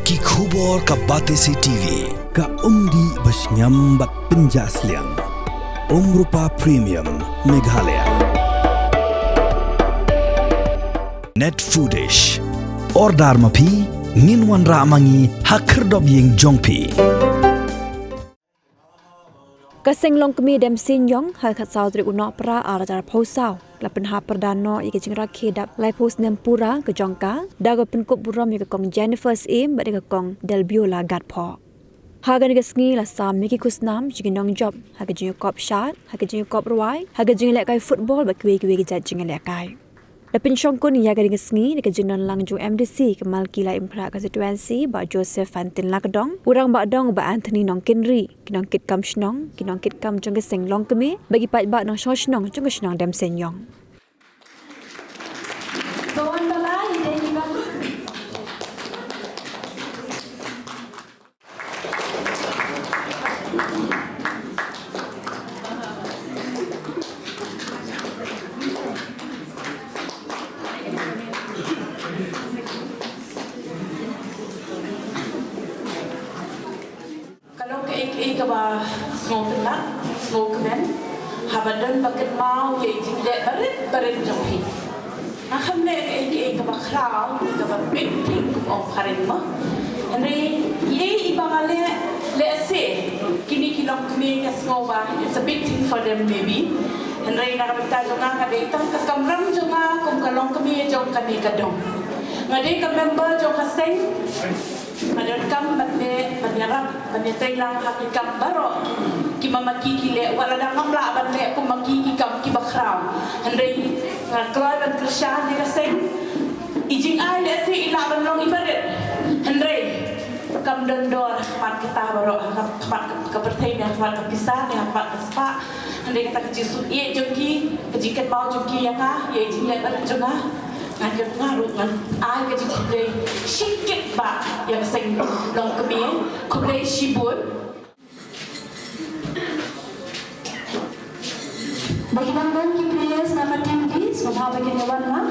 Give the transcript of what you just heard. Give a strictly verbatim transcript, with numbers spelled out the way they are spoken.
Ki khubor ka Batesi T V. Ka umdih ba shngiam bad pynjah sliang. Umrupa Premium Meghalaya. Net Foodish. Order ma phi, ngin wanrah ma ngi ha khyrdop ïing jong phi. Ka seng longkmie Demseiñiong ha ka khatsaw tarik u Nohprah arhajar arphew saw ka la pynhap pyrda noh ïa ka jingrakhe dap laiphew snem pura ka jong ka, da kaba pynkup burom ïa ka Kong Jennifer Syiem bad ïa ka Kong Delbiola Gatphoh. Ha kane ka sngi la sam ïa ki khusnam jong ki nongjop ha ka jingïakop shad, ha ka jingïakop rwai, ha ka jingïalehkai football bad kiwei kiwei ki jait jingïalehkai. La pynshongkun ïa kane ka sngi da ka jingdon lang jong u M D C ka Malki Laitumkhrah Constituency, Bah Joseph Fantin Lakdong, u Rangbah Dong Bah Anthony Nongkynrih, ki nongkitkam shnong, ki nongkitkam jong ka seng longkmie bad ki paidbah nongshong shnong jong ka shnong Demseiñiong. Ka long kaei kaei kaba sngewtynnat, sngewkmen, haba don ba kynmaw ïa i jingleh barit barit jong phi. Nga kham leh kaei kaei kaba khraw, kaba bit phi kum ong phareng mo. Hynrei ïa iba nga leh, lehse kine ki longkmie ki sngew ba it's a big thing for them maybe. Hynrei na ka bynta jong nga, nga dei tang ka kamram jong nga kum ka longkmie jong kane ka dong. Nga dei ka member jong ka seng. Nga donkam ban leh, ban ïarap, ban ïatrei lang ha ki kam baroh kiba ma ki ki leh, wat lada ngam lah ban leh kum ma ki ki kam kiba khraw. Hynrei nga kloi ban kyrshan ïa ka seng. I jingai lehse i lah ban long iba rit, hynrei kam don dor ha khmat kita baroh, ha khmat ka pyrthei ne ha khmat ka pisa ne ha khmat ka spah. Hynrei kata ka jingsngewsih jong ki, ka jingkynmaw jong ki ïa nga, ïa i jingleh barit jong nga. Ngan kyrpad ruh, ngan ai ka jingkhublei shikit bha ïa ka seng longkmie. Khublei shibun. Ba ki dang don ki players na ka team B, sngewbha ba kin ïa wan lang.